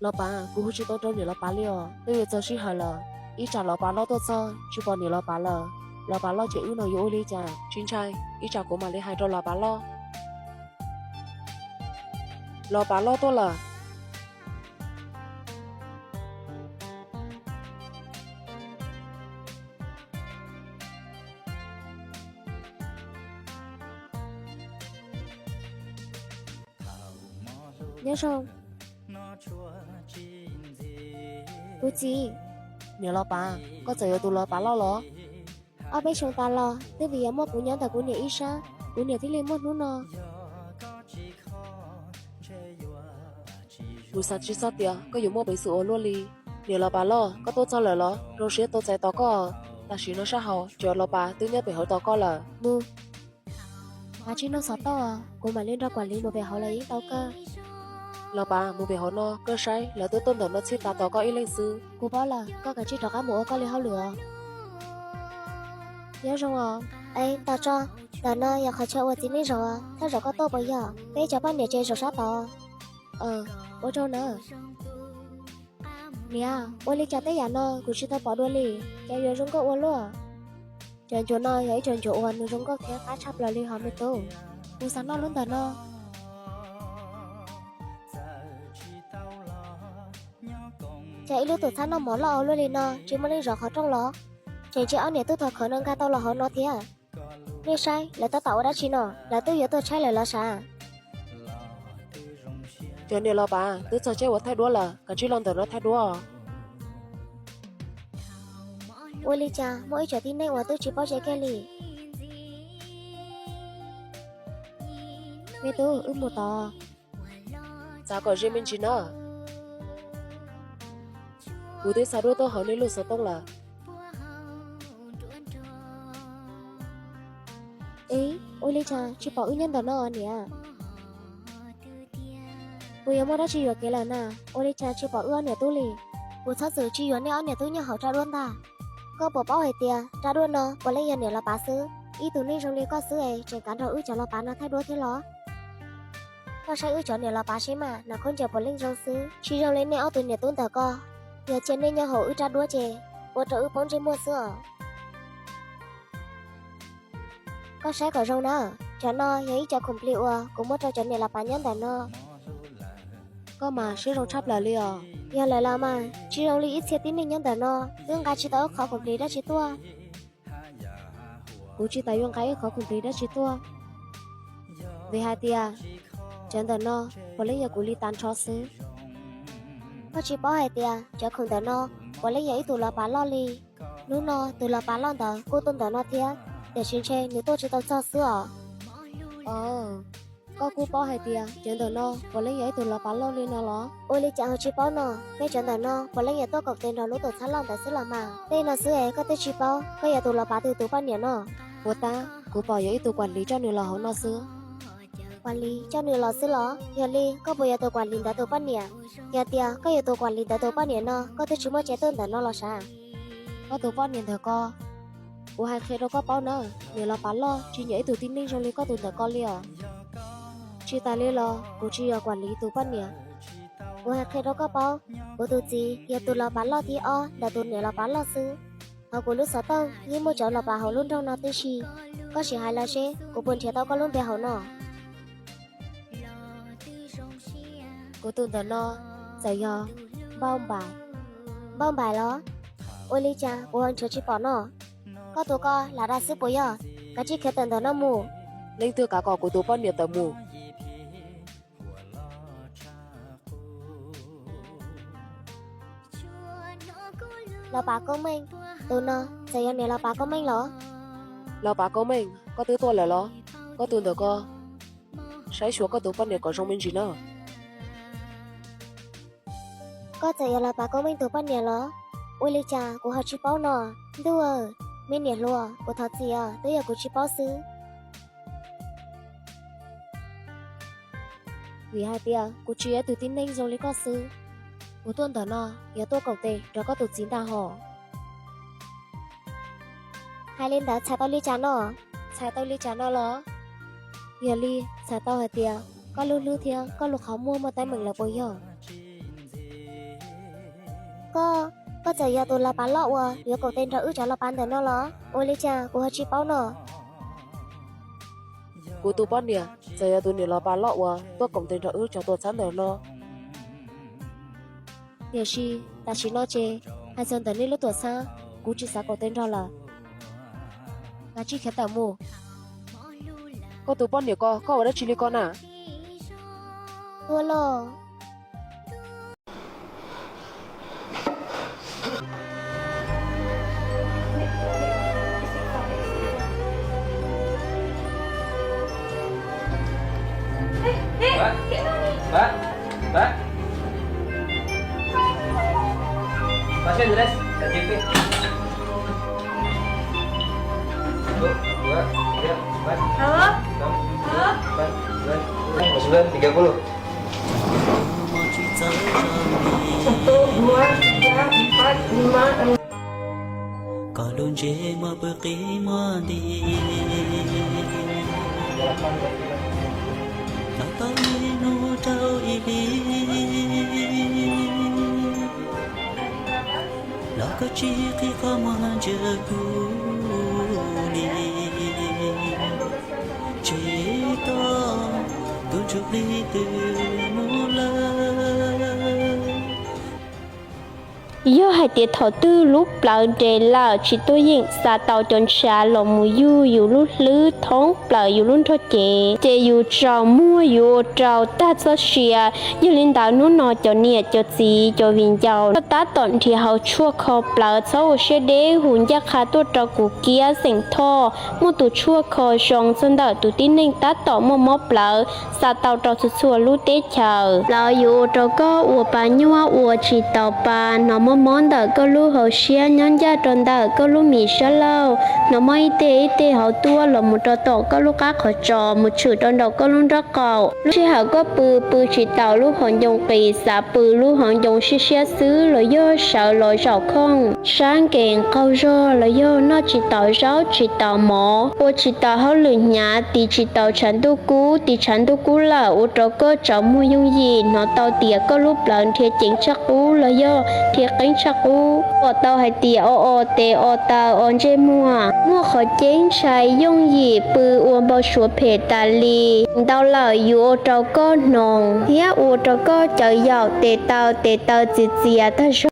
Los Pav, kuv hu tsis tau rau niam Los Pav li os, twb yuav txog sij hawm lawm. Ib tsam Los Pav loj tuaj txog tsis pom niam Los Pav lawm, Los Pav loj ces wb no yuav ua li cas? Tsis ntshai, ib tsam kuv mam li hais rau Los Pav loj. Los Pav loj tuaj lawm. Nyob zoo. Kuv txiv. Niam Los Pav, koj txawm yuav tus Los Pav loj los? Ob peb xyoo tas los twb vim yog muaj kuv nyob ntawm kuv niam ib sab, kuv niam thiaj li muaj hnub no. Kuv xav tsis txog tias koj yuav muaj peev xwm ua luaj li. Niam Los Pav loj, koj tuaj txog lawm los? Zoo siab tuaj txais tos koj. Tam sim no sab hauv cov Los Pav twb nyob pem hauv tos koj lawm. Mus, kav tsij noj xov tooj, kuv mam li nrog Kuam Lis mus pem hauv los yeej tau kawg. Los Pav, mus pem hauv no koj saib, lawv twb tuaj ntawm no txhij tas tos koj ib leeg xwb. Kuv paub lawm, koj kav tsij rov qab mus ua koj li hauj lwm os. Nyob zoo os. Es tos tso, ntawm no yog qhov chaw ua txiv neej zaum, thawj zaug koj tuaj puas yog? Peb cov poj niam ces zaum sab tod. Ua tsaug nawb. Niam, ua li cas tej yam no kuv tsis tau pom dua li, cas yuav zoo nkauj ua luaj. Cov ncuav no yog ib cov ncuav uas nws zoo nkauj thiab qab tshaj plaws li hos me tub. Kuv xav noj lub ntawm no. Cas ib lub tuam txhab noj mov loj ua luaj li no, tsis muaj leej zov qhov rooj los? Tseem tseg ob niam tub thov khawv no nkag tau los hauv no thiab. Nej saib, lawv tab tom ua dab tsi no? Lawv twb yuav tuaj tshaib lawm los sav? Cov niam Los Pav, twb txog caij uas thaij duab lawm, kav tsij los ntawm no thaij duab. Ua li cas muaj ib co tib neeg uas twb tsis paub ze kiag li? Me tub, wb mus tod. Txav kom ze me ntsis na. Kuv twb xa duab tuaj hauv nej lub xov tooj lawm. Ib, ua li cas tsis pom wb nyob ntawm no niam? Kuv yuav muaj dab tsi yuam kev lawm na, ua li cas tsis pom wb ob niam tub li? Kuv txhob txwm tsis yuav nej ob niam tub nyob hauv rab duab ntag. Koj puas paub hais tias rab duab no puav leej yog niam Los Pav xwb? Ib tug neeg zoo li koj xwb es tseem kav nrog wb cov Los Pav no thaij duab thiab los? Koj saib wb cov niam Los Pav seb mas, nas khaub ncaws puav leej zoo xwb, tsis zoo li nej ob tug niam tub ntawm ko. Yog cia nej nyob hauv wb rab duab ces ua rau wb poob ntsej muag xwb os. Koj saib kom zoo na, cov no yog ib co khoom plig uas kuv muab rau cov niam Los Pav nyob ntawm no. Koj mas siab zoo tshaj plaws li os. Yog lawm los mas, tsis zoo li ib txhia tib neeg nyob ntawm no, twb nqa tsis tau ib qhov khoom plig dab tsi tuaj. Kuv tsis tas yuav nqa ib qhov khoom plig dab tsi tuaj, vim hais tias cov ntawm no puav leej yog kuv li tag nrho xwb. Koj tsis paub hais tias cov khoom ntawm no puav leej yog ib tug Los Pav loj li. Hnub no tus Los Pav loj ntawd kuj tuaj ntawm no thiab, tiam sis ntshe nws tuaj tsis tau txog xwb os. Os, koj kuj paub hais tias cov ntawm no puav leej yog ib tug Los Pav loj li no los? Ua li cas ho tsis paub no? Peb cov ntawm no puav leej yog tuaj koom tes nrog lub tuam txhab loj ntawd xwb los mas. Tej no xwb es koj twb tsis paub, koj yog tus Los Pav twg tus poj niam no? Puas tab, kuv pom yog ib tug Kuam Lis coj nws los hauv no xwb. Kuam Lis coj nws los xwb los? Yog li koj puas yog tus Kuam Lis ntawd tus poj niam? Yog tias koj yog tus Kuam Lis ntawd tus poj niam no, koj twb tsis muaj tsev tuaj ntawm no los sav? Koj tus poj niam ntawm ko, kuv hais qhia rau koj paub na, niam Los Pav loj tsis nyiam ib tug tib neeg zoo li koj tus ntawm ko li os. Tsis tas li los kuv tsis yog Kuam Lis tus poj niam. Kuv hais qhia rau koj paub, kuv tus txiv yog tus Los Pav loj thib ob ntawm tus niam Los Pav loj xwb. Hauv kuv lub xov tooj yeej muaj cov Los Pav hauv lub nroog no tib si. Koj sim hais los seb kuv puas nrhiav tau koj lub npe hauv no. Kuv tus ntawm no txawm yog Npauj Npaim. Npauj Npaim los? Ua li cas kuv ho nrhiav tsis pom no? Koj tus ko lam dag xwb puas yog? Kav tsij khiav tawm ntawm no mus. Leej twg kav kom kuv tus poj niam tawm mus? Los Pav Koob Meej, tus no txawm yog niam Los Pav Koob Meej los? Los Pav Koob Meej, koj twb tuaj lawm los? Koj tus ntawm ko, saib xyuas koj tus poj niam kom zoo me ntsis na. Koj txawm yog Los Pav Koob Meej tus poj niam los? Ua li cas kuv ho tsis paub no? Ntuj, me niam hluas, kuv thov txim os, twb yog kuv tsis paub xwb. Vim hais tias kuv tsis yog ib tug tib neeg zoo li koj xwb. Kuv tuaj ntawm no yog tuaj koom tes nrog koj tus txiv ntag hos. Hais li ntawd txhais tau li cas no? Txhais tau li cas no los? Yog li txhais tau hais tias koj lub hlwb thiab koj lub qhov muag muaj teeb meem lawm puas yog? Koj, koj txawm yog tus los pav loj uas yuav koom tes nrog wb cov los pav ntawm no los? Ua li cas kuv ho tsis paub no? Kuv tus poj niam txawm yog tus niam los pav loj uas tuaj koom tes nrog wb cov tuam txhab ntawm no. Tiam sis tam sim no ces hais txog ntawm nej lub tuam txhab, kuv tsis xav koom tes nrog lawm. Kav tsij khiav tawm mus. Koj tus poj niam ko, koj ua dab tsi li ko na? Ua los. Koj lub ntsej muag pw qi muag nti, los tau ib hnub rau ib hlis, los koj tsis qhib qhov muag ntsia kuv li, tseg tau tus ntsuj plig twg mus lawm. Yog hais tias thaum twg lub plawv nres lawm tsis tuaj yeem xa tau cov ntshav los mus yug yus lub hlwb thoob plaws yus lub nrog cev, ces yus tsaus muag yuav ua rau tag txoj sia. Yog li ntawd hnub no cov niam cov txiv cov viv ncaus, koj tab tom nrhiav hauv tshuaj kho plawv txhob ua siab deb hu ncaj qha tuaj rau kuv Kiab xeem Thoj. Muaj tus tshuaj kho zoo txog ntawm tus tib neeg tab tom muaj mob plawv xa tau rau txhua txhua lub teb chaws. Plawv yuav ua rau koj ua pa nyuaj ua tsis taus pa, hnov mob mob ntawm koj lub hauv siab nyob ncaj rau ntawm koj lub mis sab laug, hnov mob ib teg ib teg hauv tuaj los mus rau tom koj lub qab qhov tsos mus tshwm rau nraum koj lub nrob qaum. Lub sij hawm koj pw, pw tsis taus lub hauv ncoo qis, xav pw lub hauv ncoo siab siab xwb los yog sawv los zaum khooj, sab nkees qaug zog los yog noj tsis taus zaub tsis taus mov, ua tsis taus hauj lwm hnyav, tiv tsis taus tshav ntuj kub, tiv tshav ntuj kub lawm ua rau koj tsaus muag yooj yim hnov tau tias koj lub plawv nrhiav ceev tshaj qub los yog nrhiav qeeb tshaj qub, pom tau hais tias o o tes o taw o ntsej muag, muaj qhov ceeb ntshai yooj yim pw ua npau suav phem tas li. Ntau lawm yuav ua rau koj hnoos thiab ua rau koj cawv yaum tes taw tes taw txias txias tag zog.